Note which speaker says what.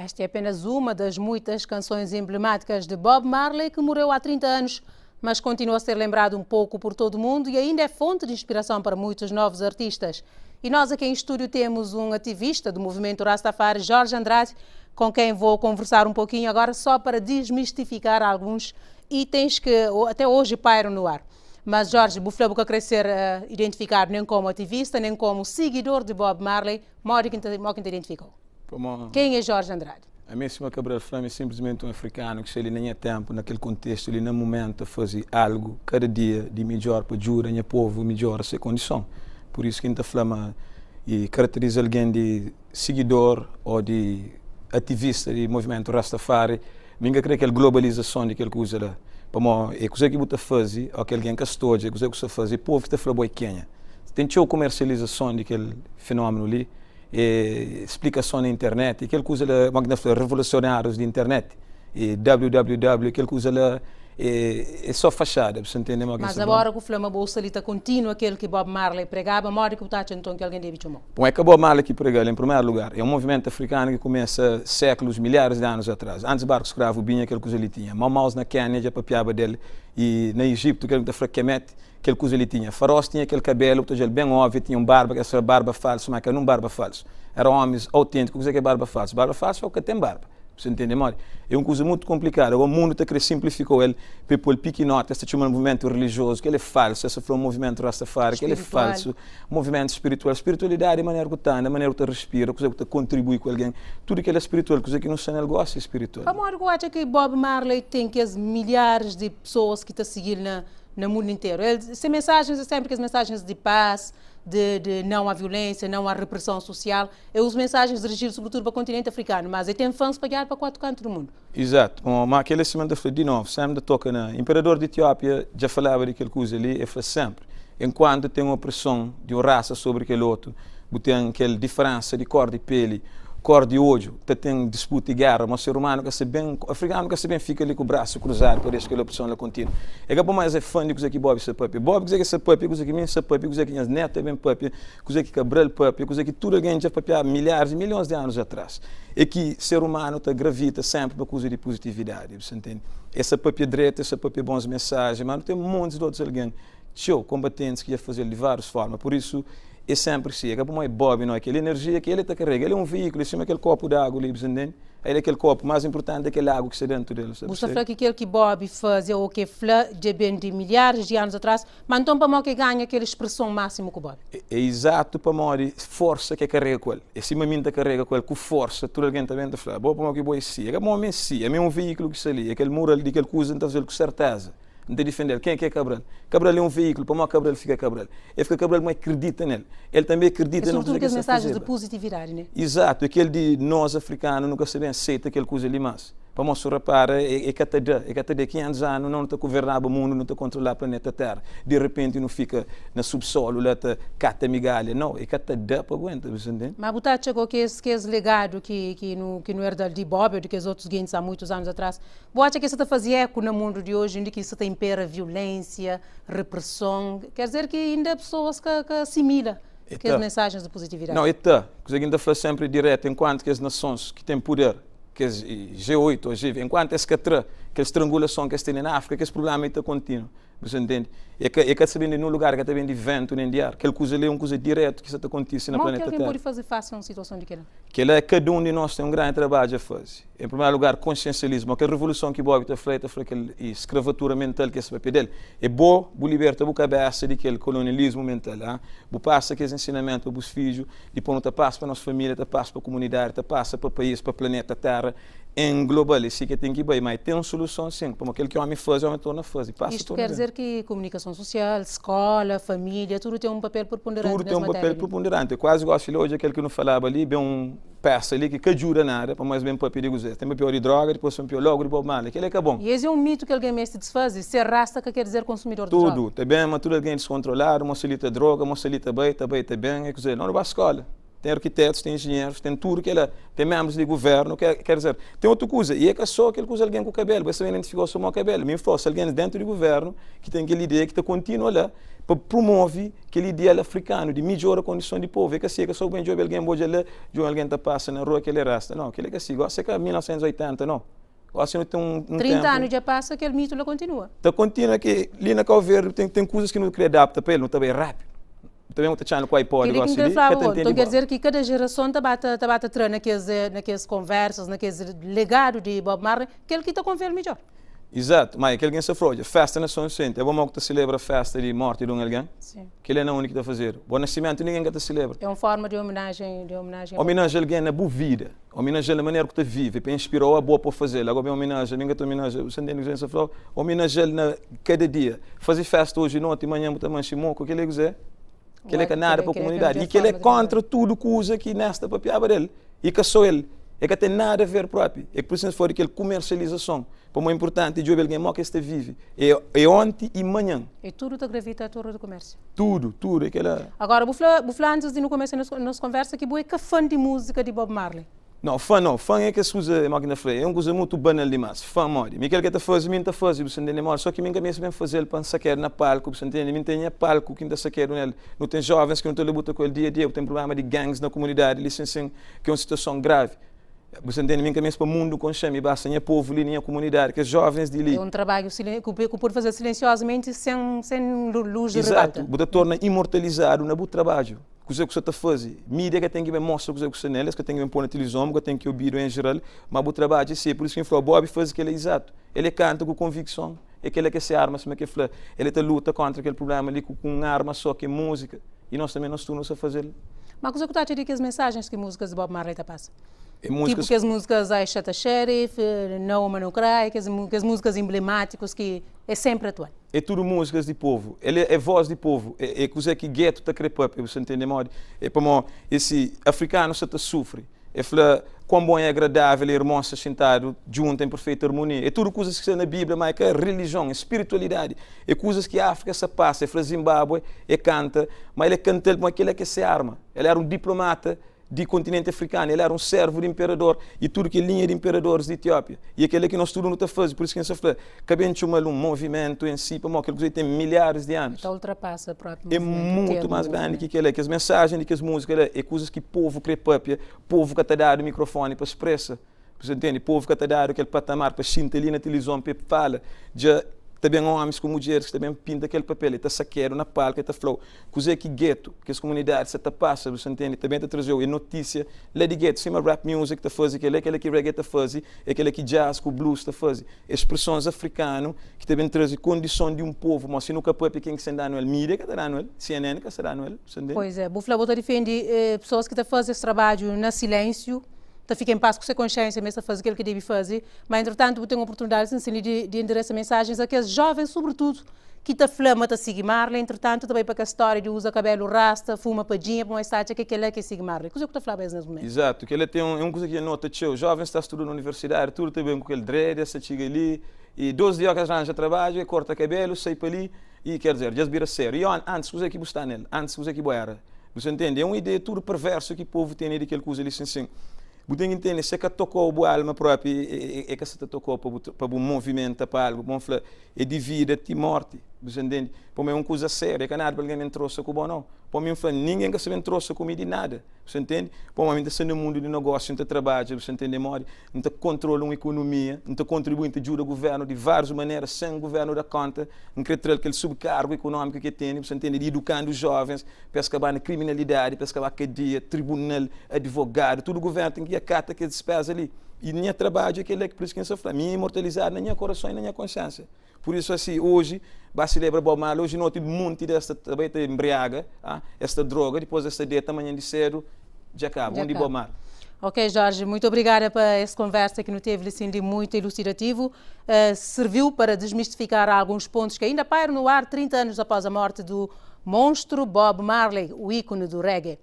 Speaker 1: Esta é apenas uma das muitas canções emblemáticas de Bob Marley, que morreu há 30 anos, mas continua a ser lembrado um pouco por todo o mundo e ainda é fonte de inspiração para muitos novos artistas. E nós aqui em estúdio temos um ativista do movimento Rastafari, Jorge Andrade, com quem vou conversar um pouquinho agora só para desmistificar alguns itens que até hoje pairam no ar. Mas Jorge, bu fla bu ka kre ser identifikadu nem como ativista, nem como seguidor de Bob Marley, modi ki N ta identifika-u?
Speaker 2: Pamodi?
Speaker 1: Quem é Jorge Andrade?
Speaker 2: Ami sima Cabral fla-m é simplesmenti un afrikanu ki sta li na nha ténpu, na kel kontestu li, na mumentu ta faze algu kada dia di midjór pa djuda nha povu midjora se kondison. Pur isu ki N ta fla ma i karateriza algen di sigidor ô di ativista di movimentu Rastafari, mi N ka kre kel globalizason di kel kuza la. Pamodi é kuze ki bu ta faze ô ki algen ka sta odja, é kuze ki bu sta faze, é povu ki ta fla bo é kenha. Ten txeu komersializason di kel fenómenu li. E splikason na internet e kel kuza la ma ki ta fla revolucionários di internet e www kel kuza la e só fachada bu sta ntende ma ki
Speaker 1: Mas agora ku fla ma bo sta li ta kontinua kel ki Bob Marley pregaba modi ki bu ta atxa nton ki algen debe txomau?
Speaker 2: Bom é ka Bob Marley ki pregal em primeru lugar é um movimento afrikanu ki kumesa sékulus milharis di anus atras antis barku skravu binha kel kuza li tinha Mau Maus na Kenia dja papiaba del e na Egiptu kel ki ta fla Kemet Kel kuza li tinha. Faraós tinha kel kabelu, bu ta odja-l ben óbviu, tinha un barba ki es fla barba falsu, má ka nun barba falsu. Éra ómis auténtiku. Kuzê ki é barba falsu? Barba falsu é u ka ten barba. Bu sta ntende modi? É un kuza mutu konplikadu. Agora mundu ta krê sinplifikau el pa e pô-l pikinoti, es ta txoma-l muvimentu rilijiozu, kel é falsu, es ta fla un muvimentu rastafari, kel é falsu, muvimentu spiritual. Spiritualidadi é manera ku ta anda, manera ku ta respira, kuzê ku ta kontribui ku algen, tudu kel é spiritual. Kuzê ki nu sta nel gósi é spiritual.
Speaker 1: Pamodi ku atxa ki Bob Marley ten kes milharis di pesoas ki ta sigi-l na na mundu interu. El, se mensajens é sénpri kes mensajens di pas, de, de não à violência, não à repressão social. É os mensagens dirigidu sobretudo pa kontinenti afrikanu, mas el ten fãs spadjadu pa kuatu kantu du mundu.
Speaker 2: Izatu. Bon, ma kel-la sima N ta fla di novu, sénpri N ta toka na Inperador di Etiópia dja falaba di kel kuza li, el fla sénpri, enkuantu ten opreson di un rasa sobri kel otu, bu ten kel diferensa di kor di peli, kor di odju, ta ten disputa i géra, ma ser umanu ka sta ben, afrikanu ka sta ben fika li ku brasu kruzadu pa dexa kel opreson la kontinua. É ka pamodi es é fan di kuze ki Bob sta papia. Bob kuze ki sta papia, kuze ki mi sta papia, kuze ki nhas netu ta ben papia, kuze ki Cabral papia, kuze ki tudu algen dja papiaba milharis i milhons di anus atras. É ki ser umanu ta gravita senpri pa kuza di puzitividadi, bu sta ntende? Es sta papia dretu, es sta papia bons mensajen, ma nu ten montis di otus algen txeu konbatentis ki dja faze-l di várius forma. Pur isu, é sénpri si. É ka pamodi é Bob, nau. É kel enerjia ki el ta karega. El é un veíkulu, é sima kel kopu di agu li, bu sta ntende? El é kel kopu. Más inpurtanti é kel agu ki sta déntu del, bu sta
Speaker 1: Bu sta
Speaker 2: persebe?
Speaker 1: fla ki kel ki Bob faze ô ki el fla dja ben di milharis di anus atras. Má nton, pamodi ki el ganha kel spreson másimu ku Bob?
Speaker 2: É izatu pamodi forsa ki el karega ku el. É sima mi N ta karega ku el ku forsa, tudu algen ta ben ta fla, Bo, pamodi ki bo é si? É ka pamodi mi é si. Ami é un veíkulu ki sta li. É kel mural di kel kuza, N ta faze-l ku serteza. N ta difende-l. Kenha ki é Cabral? Cabral é un veíkulu. Pamodi Cabral fika Cabral? El fika Cabral pamodi el kridita nel. El tanbe kridita
Speaker 1: É
Speaker 2: na
Speaker 1: sobretudu
Speaker 2: kuza ki
Speaker 1: kes
Speaker 2: el sta
Speaker 1: mensajes di
Speaker 2: fazeba.
Speaker 1: puzitividadi, ne?
Speaker 2: Izatu, é kel di nos afrikanu nu ka sta ben seita kel kuza li mas. Pamodi su rapara e ka ta da, e ka ta da. 500 anu no nu ta governaba mundu, nu ta kontrolaba planeta Tera. Di repenti nu fika na subsolu la ta kata migalha. Nau, e ka ta da pa aguenta, bu sta ntende?
Speaker 1: Ma bu ta atxa go ki es kes legadu ki ki nu ki nu erda-l di Bob ou di kes otus gentis a muitus anus atras, Bu atxa ki sa ta faze eku na mundu di oji undi ki sa ta impera viulensia, represon? Ker dizer ki inda pesoas ka ka asimila
Speaker 2: E
Speaker 1: kes
Speaker 2: ta.
Speaker 1: mensajens di puzitividadi?
Speaker 2: Nau, e ta. Kuze ki N ta fla senpri diretu, enkuantu kes nasons ki ten puder, kes G8 ô G20, enkuantu es ka tra kel strangulason ki es tene na Afrika, kes prublema li ta kontinua. Bu sta ntende? E ka, e ka ta ben di nun lugar, e ka ta ben di ventu nen di ar. Kel kuza li é un kuza diretu ki sta ta kontise na
Speaker 1: Modi ki
Speaker 2: planeta
Speaker 1: algen
Speaker 2: Téra.
Speaker 1: pode faze fasi a un situason di kel-la?
Speaker 2: Kel-la é kada un di nos ten un grandi trabadju a faze. En primeru lugar, konsiensialismu, kel revoluson ki Bob ta fla, el ta fla kel skravatura mental ki es papia del. É bo bu liberta bu kabesa di kel kolonialismu mental, ha? Bu pasa kes ensinamentu pa bus fidju, dipos nu ta pasa pa nos familia, ta pasa pa kumunidadi, ta pasa pa país, pa planeta Téra en global. É si ki ten ki bai, ma ten soluson sin, pamodi kel ki omi faze, omi torna faze, pasa
Speaker 1: Istu
Speaker 2: torna
Speaker 1: ker
Speaker 2: ben.
Speaker 1: dizer ki komunikason sosial, skola, familia, tudu ten un papel preponderante
Speaker 2: Tudu
Speaker 1: nes
Speaker 2: ten un
Speaker 1: matéria
Speaker 2: papel
Speaker 1: li.
Speaker 2: preponderante. Kuazi gosi li odja kel ki nu falaba li, ben un pesa li ki ka djuda nada, pamodi es ben papia di kuzê? Ten papia di droga, dipos ten papia logu di Bob Marley. Kel-li é ka bon.
Speaker 1: I es é un mitu ki algen meste disfaze, ser rasta ka ker dizer konsumidor di droga.
Speaker 2: Tudu ta ben, ma tudu algen é diskontroladu, mosa li ta droga, mosa li ta bai, ta bai, ta ben, é kuzê? Nos nu ba skola. Ten arkitetus, ten enjenherus, ten tudu kela, ten menbrus di guvernu, ker dizer, ten otu kuza. I e ka so kel kuza algen ku kabelu, bo es ta ben identifika-u so mo kabelu. Mi N fla-u, si algen dentu di guvernu ki ten kel ideia ki ta kontinua la pa prumove kel ideal afrikanu di midjora kondison di povu, e ka si, e ka so bu ben djobe algen, bu odja la, djobe algen ta pasa na rua, kel e rasta. Nau, kel e ka si. Gosi e ka 1980, nau. Gosi nu ten un
Speaker 1: 30
Speaker 2: tenpu.
Speaker 1: Anu dja pasa, kel mitu la kontinua.
Speaker 2: Ta kontinua ki li na Kau Verdi ten kuzas ki nu kre adapta pa el, nu ta bai rapidu. Também bu ta txanu ku iPod
Speaker 1: Kel-li ki
Speaker 2: gosi
Speaker 1: N krê
Speaker 2: li, ka
Speaker 1: flaba
Speaker 2: ta
Speaker 1: bo.
Speaker 2: ntende
Speaker 1: Nton, ker
Speaker 2: bo.
Speaker 1: dizer ki kada jerason ta ba ta ta ba ta tra na kes na kes konversas, na kes legadu di Bob Marley, kel ki ta konve-l midjór.
Speaker 2: Izatu. Má é kel algen sta fla, odja, fésta na Son Visenti, é bo mau ki ta selebra fésta di mórti di un algen?
Speaker 1: Sin.
Speaker 2: Kel-li é na undi ki ta fazedu. Bo nasimentu ningen ka ta selebra.
Speaker 1: É un fórma di omenajen, di omenajen a Bob.
Speaker 2: Omenaja algen na bu vida. Omenaja-l na manera ku ta vive, pa inspira-u abo pa faze-l. Ago ben omenaja, mi N ka ta omenaja, bu sta ntende kuzê N sta fla-u? Omenaja-l na kada dia. Faze festa oji noti, manhan bu ta manxe moku, kel-li é kuzê? Kel-li é ka nada pa komunidadi. I kel-li é kóntra tudu kuza ki Nesta papiaba del. I ka sô el. E ka ten nada ver propi. É pur isu N fla di kel kumersializason. Pamodi é inpurtanti djobe algen modi ki es ta vive. É onti i manhan.
Speaker 1: E tudu ta gravita a tornu di kumérsiu.
Speaker 2: Tudu, tudu. É kel-la.
Speaker 1: Agora, bu fla, bu fla antis di nu kumesa nos konversa ki bu é ka fan di múzika di Bob Marley.
Speaker 2: Nau, fan nau. Fan é kes kuza, modi ki N ta fla, é un kuza mutu banal dimás. Fan modi? Mi kel ke ta faze, mi N ta faze, bu sa ntende? Modi? Só ki mi N ka meste ben faze-l pa N sakedu na palku, bu sa ntende? Mi N ten nha palku ki N ta sakedu nel. Nu ten jovens ki nu ta labuta ku el dia a dia, bu ten prubléma di gangs na komunidadi li sin sin, ki é un situason gravi. Bu sa ntende? Mi N ka meste pa mundu konxe-m, mi basta nha povu li na nha komunidadi, kes jovens di li.
Speaker 1: É un trabadju ku pode faze silensiozamenti sen sen lus di ribalta.
Speaker 2: Izatu, bu ta torna imortalizadu na bu trabadju. Kuzê ku sa ta faze. Mídia ka ten ki ben mostra kuzê ku sta nel, es ka ten ki ben pô na tilivizon, bu ka ten ki obidu en jeral, má bu trabadju é se. Pur isu ki N fla-u, Bob faze kel-la izatu. El é kanta ku konvikson, é kel-la ki é se arma, sima ki el fla. El é ta luta kóntra kel prubléma li ku un arma sô, ki é múzika. I nos tanbê, nos tudu nu sta faze-l.
Speaker 1: Má kuzê ku ta atxa di kes mensajens ki múzikas di Bob Marley ta pasa?
Speaker 2: É múzikas.
Speaker 1: Tipu kes múzikas I Shot a Sheriff, No Woman No Cry, kes múzikas enblemátikus ki é sénpri atual.
Speaker 2: É tudu múzikas di povu. El é voz di povu. É kuzé ki getu ta kre papia, bu sta ntende modi? É pamó esi afrikanu sta ta sufri. É fla kuan bon é agradável é irmons sta xintadu djuntu en perfeita armonia. É tudu kuzas ki sta na Bíblia, má é ka relijion, é spiritualidadi. É kuzas ki Áfrika sta pasa. É fla Zimbábue, é kanta, má el é kanta-l pamodi kel-la ki é se arma. El éra un diplomata di kontinenti afrikanu, el éra un sérvu di inperador i tudu kel linha di inperadoris di Etiópia. I é kel-la ki nos tudu nu ta faze. Pur isu ki N sta fla, ka ben txoma-l un movimentu en si, pamodi kel kuza li ten milharis di anus.
Speaker 1: Ta ultrapasa própi
Speaker 2: É
Speaker 1: movimentu,
Speaker 2: mutu
Speaker 1: termu
Speaker 2: más grandi ki
Speaker 1: movimentu.
Speaker 2: kel-la. Kes mensajen di kes múzika la é kuzas ki povu krê pâpia, povu ka ta dadu mikrofóni pa spresa. Bu sta ntende? Povu ka ta dadu kel patamar pa xinta li na tilivizon pa e fala. Dja ta ben omis ku mudjeris ki ta ben pinta kel papel, e ta sakedu na palku, e ta fla-u kuzê ki getu, kes kumunidadi sa ta pasa, bu sta ntende? Ta ben ta traze-u e notisia la di getu, sima rap music ta faze kel-la, kel-la ki reggae ta faze, e kel-la ki jazz ku blues ta faze. E spresons afrikanu ki ta ben traze kondison di un povu. Má si nu ka papia, ken ki sta da-nu el? Mídia ka ta da-nu el, CNN ka sta da-nu el, bu sta ntende?
Speaker 1: Pois é, bu fla bu ta difende pesoas ki ta faze es trabadju na silénsiu. ta fika en pas ku se konxénsia ma es ta faze kel ki debe faze, má entritantu bu ten oportunidadi sin sin li di enderesa mensajens a kes jóvens sobritudu ki ta fla ma ta sigi Marley, entritantu ta bai pa kes stória di uza kabélu rasta, fuma padjinha pamodi es ta atxa ke kel-la ki é sigi Marley. Kuzê ku ta flaba es nes mumentu?
Speaker 2: Izatu, kel-la ten un é un kuza ki dja nota txeu, jóvens ta studa na universidadi, tudu ta ben ku kel dread, es ta txiga li i dos dia ki es ranja trabadju, e korta kabélu, sai pa li i ker dizer, dja es bira sériu. I antis kuzê ki bu sta nel? Antis kuzê ki bu éra? Bu sa ntende? É un ideia tudu perversu ki povu tene di kel kuza li sin sin. Bu ten ki ntende, se ka tokau bu alma propi, e ka sa ta tokau pa bu pa bu movimenta pa algu. Bon fla, é di vida ti morti. Bu sa ntende? Pamodi é un kuza sériu, é ka nada pa algen ben trosa ku bo nau. Pamodi mi N fla, ningen ka sa ben trosa ku mi di nada. Bu sa ntende? Pamodi mi N ta sta na mundu di nogósiu, N ta trabadja, bu sa ntende modi? N ta kontrola un ikonomia, N ta kontribui, N ta djuda guvernu di várius manera sen guvernu da konta. N kre tra-l kel subkargu ikonómiku ki el tene, bu sa ntende, di idukandu jovens pa es ka ba na kriminalidadi, pa es ka ba kadia, tribunal, advogadu, tudu guvernu ten ki akata kes dispeza li. I nha trabadju é kel-la, pur isu ki N sta fla, mi é imortalizadu na nha korason i na nha konsiénsia. Pur isu, asi, oji, ba selebra Bob Marley, oji noti monti des ta bai ta enbriaga, es ta droga, dipôs es ta deta, manhan di sédu, dja kaba. Undi Bob Marley?
Speaker 1: Ok, Jorge, muito obrigada pa es conversa que nu teve li, sim, di muito elucidativo. Serviu para desmistificar alguns pontos que ainda pairam no ar 30 anos após a morte do monstro Bob Marley, o ícone do reggae.